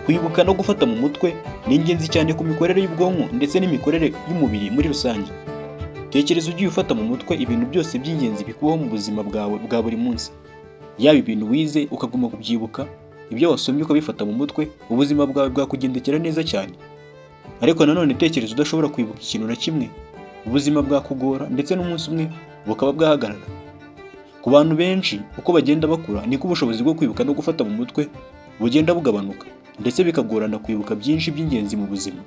Kwibuka no gufata mu mutwe ni ingenzi cyane ku mikorere y'ubwonko ndetse n'imikorere y'umubiri muri rusange. Tekereza ugiye ufata mu mutwe ibintu byose by'ingenzi bikubaho mu buzima bwawe bwa buri munsi. Yaba ibintu wize ukaguma kubyibuka, ibyo wasomye ukabifata mu mutwe, ubuzima bwawe bwakugendekera neza cyane. Ariko nanone tekereza udashobora kwibuka ikintu na kimwe, ubuzima bwakugora ndetse n'umunsi umwe bukaba bwahagarara. Ku bantu benshi, uko bagenda bakura niko ubushobozi bwo kwibuka no gufata mu mutwe bugenda bugabanuka, ndetse bikagorana kwibuka byinshi by'ingenzi mu buzima.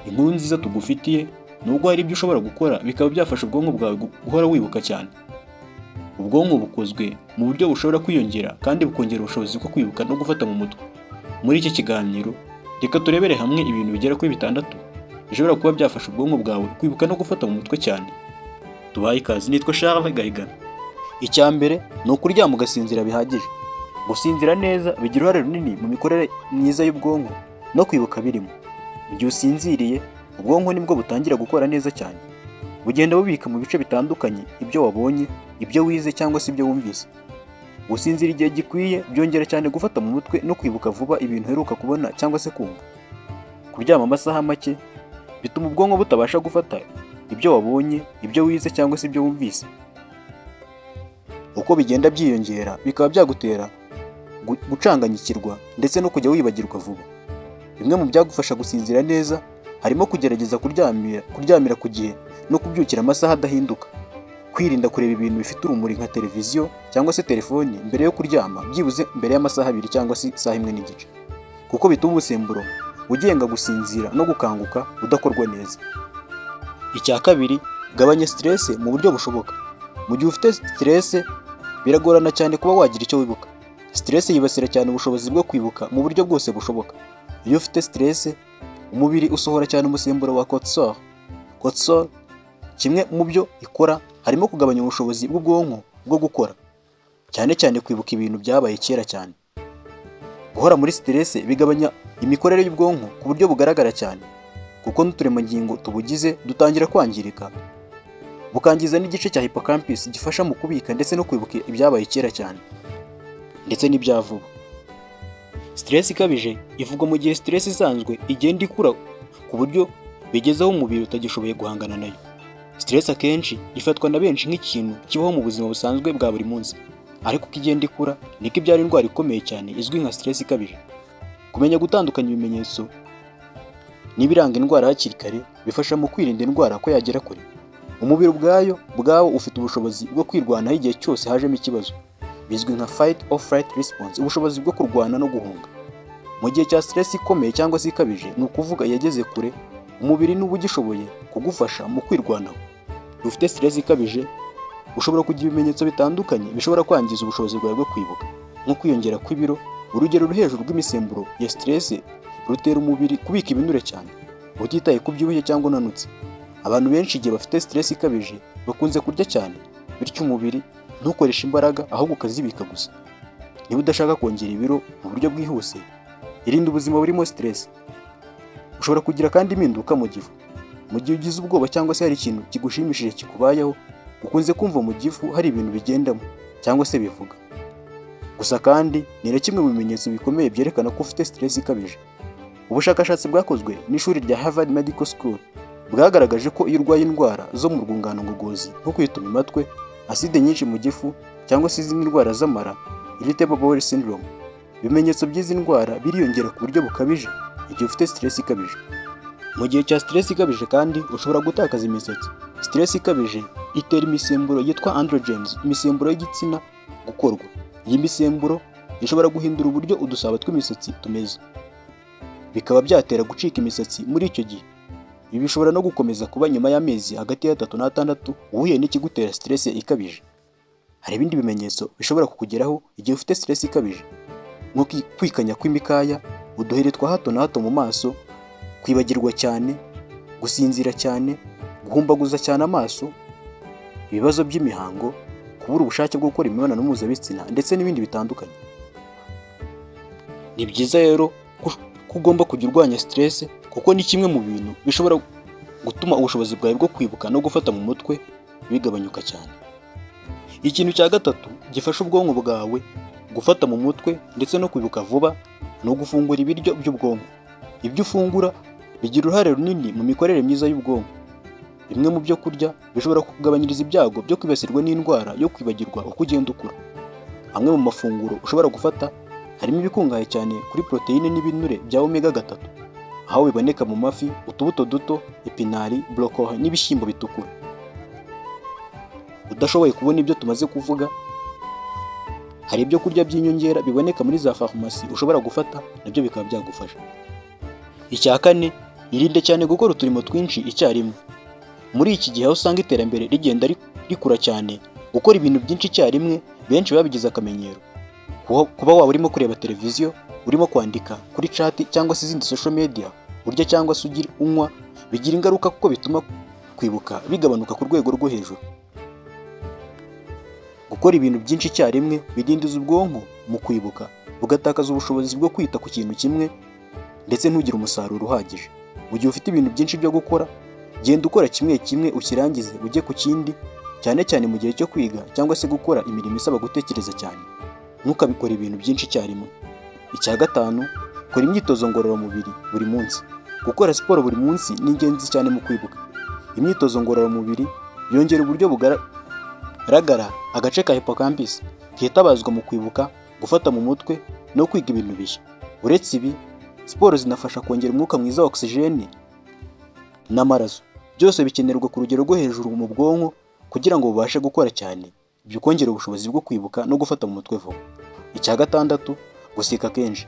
Inkuru nziza tugufitiye ni uko hari ibyo ushobora gukora bikaba byafasha ubwonko bwawe guhora wibuka cyane. Ubwonko bukozwe mu buryo bushobora kwiyongera kandi bukongera ubushobozi bwo kwibuka no gufata mu mutwe. Muri iki kiganiro, reka turebere hamwe ibintu bigera kuri bitandatu bishobora kuba byafasha ubwonko bwawe kwibuka no gufata mu mutwe cyane. Tubaye ikaze, nitwa Charles Gahigana. Icya mbere ni ukuryama ugasinzira bihagije. Gusinzira neza bigira uruhare runini mu mikorere myiza y'ubwonko no kwibuka birimo. Mu gihe usinziriye, ubwonko nibwo butangira gukora neza cyane. Bugenda bubika mu bice bitandukanye ibyo wabonye, ibyo wize cyangwa se ibyo wumvise. Gusinzira igihe gikwiye byongera cyane gufata mu mutwe no kwibuka vuba ibintu uheruka kubona cyangwa se kumva. Kuryama amasaha make bituma ubwonko butabasha gufata ibyo wabonye, ibyo wize cyangwa se ibyo wumvise. Uko bigenda byiyongera bikaba byagutera gucanganyikirwa ndetse no kujya wibagirwa vuba. Bimwe mu byagufasha gusinzira neza harimo kugerageza kuryamira ku gihe no kubyukira amasaha adahinduka. Kwirinda kureba ibintu bifite urumuri nka televiziyo cyangwa se telefoni mbere yo kuryama byibuze mbere y'amasaha 2 cyangwa se isaha 1.5, kuko bituma umusemburo ugenga gusinzira no gukanguka udakorwa neza. Icya kabiri, gabanya stress mu buryo bushoboka. Mu gihe ufite stress, biragorana cyane kuba wagira icyo wibuka. Stress yibasira cyane ubushobozi bwo kwibuka mu buryo bwose bushoboka. Iyo ufite stress, umubiri usohora cyane umusemburo wa cortisol. Cortisol, kimwe mu byo ikora harimo kugabanya ubushobozi bw'ubwonko bwo gukora, cyane cyane kwibuka ibintu byabaye kera cyane. Guhora muri stress bigabanya imikorere y'ubwonko ku buryo bugaragara cyane, kuko n'uturemangingo tubugize dutangira kwangirika, bukangiza n'igice cya hippocampus gifasha mu kubika ndetse no kwibuka ibyabaye kera cyane ndetse n'ibya vuba. Stress ikabije ivugwa mu gihe stress isanzwe igenda ikura ku buryo bigeze aho umubiri utagishoboye guhangana nayo. Stress akenshi ifatwa na benshi nk'ikintu kibaho mu buzima busanzwe bwa buri munsi, ariko uko igenda ikura niko ibyara indwara ikomeye cyane izwi nka stress ikabije. Kumenya gutandukanya ibimenyetso n'ibiranga indwara hakiri kare bifasha mu kwirinda indwara ko yagera kure. Umubiri ubwayo ubwawo ufite ubushobozi bwo kwirwanaho igihe cyose hajemo ikibazo, bizwi nka fight or flight response, ubushobozi bwo kurwana no guhunga. Mu gihe cya stress ikomeye cyangwa se ikabije, ni ukuvuga yageze kure, umubiri ntuba ugishoboye kugufasha mu kwirwanaho. Iyo ufite stress ikabije, ushobora kugira ibimenyetso bitandukanye bishobora kwangiza ubushobozi bwawe bwo kwibuka, nko kwiyongera kw'ibiro. Urugero ruri hejuru rw'imisemburo ya stress rutera umubiri kubika ibinure cyane, utitaye ku ubyibushye cyangwa unanutse. Abantu benshi igihe bafite stress ikabije bakunze kurya cyane, bityo umubiri ntukoreshe imbaraga ahubwo ukazibika gusa. Niba udashaka kongera ibiro mu buryo bwihuse, irinde ubuzima burimo stress. Ushobora kugira kandi impinduka mu gifu. Mu gihe ugize ubwoba cyangwa se hari ikintu kigushimishije kikubayeho, ukunze kumva mu gifu hari ibintu bigendamo cyangwa se bivuga. Gusa kandi ni na kimwe mu bimenyetso bikomeye byerekana ko ufite stress ikabije. Ubushakashatsi bwakozwe n'ishuri rya Harvard Medical School bwagaragaje ko iyo urwaye indwara zo mu rwungano ngogozi nko kwituma imitwe, aside nyinshi mu gifu cyangwa se izindi ndwara z'amara, irritable bowel syndrome, ibimenyetso by'izi ndwara biriyongera ku buryo bukabije igihe ufite stress ikabije. Mu gihe cya stress ikabije kandi ushobora gutakaza imisatsi. Stress ikabije itera imisemburo yitwa androgens, imisemburo y'igitsina, gukorwa. Iyi misemburo ishobora guhindura uburyo udusabo tw'imisatsi tumeze, bikaba byatera gucika imisatsi muri icyo gihe. Ibi bishobora no gukomeza kuba nyuma y'amezi hagati ya 3 na 6 uhuye n'ikigutera stress ikabije. Hari ibindi bimenyetso bishobora kukugeraho igihe ufite stress ikabije, nko kwikanya kw'imikaya, uduheri twa hato na hato mu maso, kwibagirwa cyane, gusinzira cyane, guhumbaguza cyane amaso, ibibazo by'imihango, kubura ubushake bwo gukora imibonano mpuzabitsina ndetse n'ibindi bitandukanye. Ni byiza rero ko ugomba kujya urwanya stress, kuko ni kimwe mu bintu bishobora gutuma ubushobozi bwawe bwo kwibuka no gufata mu mutwe bigabanyuka cyane. Ikintu cya gatatu gifasha ubwonko bwawe gufata mu mutwe ndetse no kwibuka vuba ni ni ugufungura ibiryo by'ubwonko. Ibyo ufungura bigira uruhare runini mu mikorere myiza y'ubwonko. Bimwe mu byo kurya bishobora kukugabanyiriza ibyago byo kwibasirwa n'indwara yo kwibagirwa uko ugenda ukura. Amwe mu mafunguro ushobora gufata harimo ibikungahaye cyane kuri poroteyine n'ibinure bya omega 3, aho biboneka mu mafi, utubuto duto, epinari, broccoli n'ibishyimbo bitukura. Udashoboye kubona ibyo tumaze kuvuga, hari ibyo kurya by'inyongera biboneka muri za farumasi ushobora gufata, nabyo bikaba byagufasha. Icya kane, irinde cyane gukora uturimo twinshi icyarimwe. Muri iki gihe, aho usanga iterambere rigenda rikura cyane, gukora ibintu byinshi icyarimwe benshi babigize akamenyero. Kuba waba urimo kureba televiziyo, urimo kwandika kuri chat cyangwa se izindi social media, urya cyangwa se ugira unywa, bigira ingaruka kuko bituma kwibuka bigabanuka ku rwego rwo hejuru. Gukora ibintu byinshi icyarimwe bidindiza ubwonko mu kwibuka, bugatakaza ubushobozi bwo kwita ku kintu kimwe, ndetse ntugire umusaruro uhagije. Mu gihe ufite ibintu byinshi byo gukora, genda ukora kimwe kimwe ukirangize ujye ku kindi, cyane cyane mu gihe cyo kwiga cyangwa se gukora imirimo isaba gutekereza cyane. Ntukabikore ibintu byinshi icyarimwe. Icya gatanu, kora imyitozo ngororamubiri buri munsi. Gukora siporo buri munsi ni ingenzi cyane mu kwibuka. Imyitozo ngororamubiri yongera uburyo bugaragara agace ka hippocampus kitabazwa mu kwibuka, gufata mu mutwe no kwiga ibintu bishya. Uretse ibi, siporo zinafasha kongera umwuka mwiza wa oxygen n'amaraso, byose bikenerwa ku rugero rwo hejuru mu bwonko kugira ngo bubashe gukora cyane, bikongera ubushobozi bwo kwibuka no gufata mu mutwe vuba. Icya gatandatu, guseka kenshi.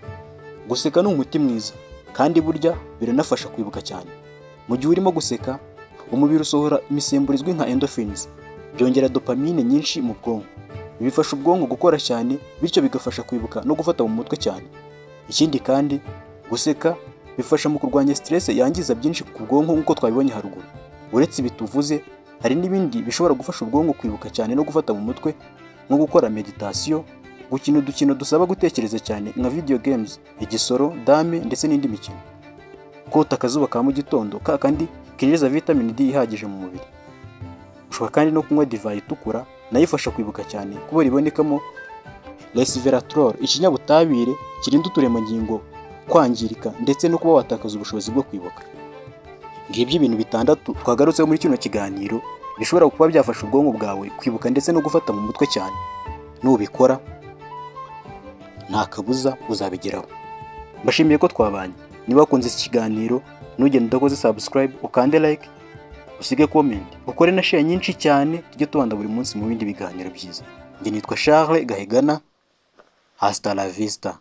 Guseka ni umuti mwiza kandi burya biranafasha kwibuka cyane. Mu gihe urimo guseka, umubiri usohora imisemburo izwi nka endorphins, byongera dopamine nyinshi mu bwonko. Ibi bifasha ubwonko gukora cyane, bityo bigafasha kwibuka no gufata mu mutwe cyane. Ikindi kandi, guseka bifasha mu kurwanya stress yangiza byinshi ku bwonko nk'uko twabibonye haruguru. Uretse ibi tuvuze, hari n'ibindi bishobora gufasha ubwonko kwibuka cyane no gufata mu mutwe, nko gukora meditation, gukina udukino dusaba gutekereza cyane nka video games, igisoro, dame ndetse n'indi mikino, kota akazuba ka mu gitondo ka kandi kinjiza vitamin D ihagije mu mubiri. Ushobora kandi no kunywa divayi itukura, nayo ifasha kwibuka cyane kubera ibonekamo resveratrol, ikinyabutabire kirinda uturemangingo kwangirika ndetse no kuba watakaza ubushobozi bwo kwibuka. Ngibyo ibintu bitandatu twagarutseho muri kino kiganiro bishobora kuba byafasha ubwonko bwawe kwibuka ndetse no gufata mu mutwe cyane. Nubikora, nta kabuza uzabigeraho. Mbashimiye ko twabanye. Niba wakunze iki kiganiro, ntugende udakoze subscribe, ukande like, usige comment, ukore na share nyinshi cyane, tujye tubanda buri munsi mu bindi biganiro byiza. Njye nitwa Charles Gahigana. Hasta la vista.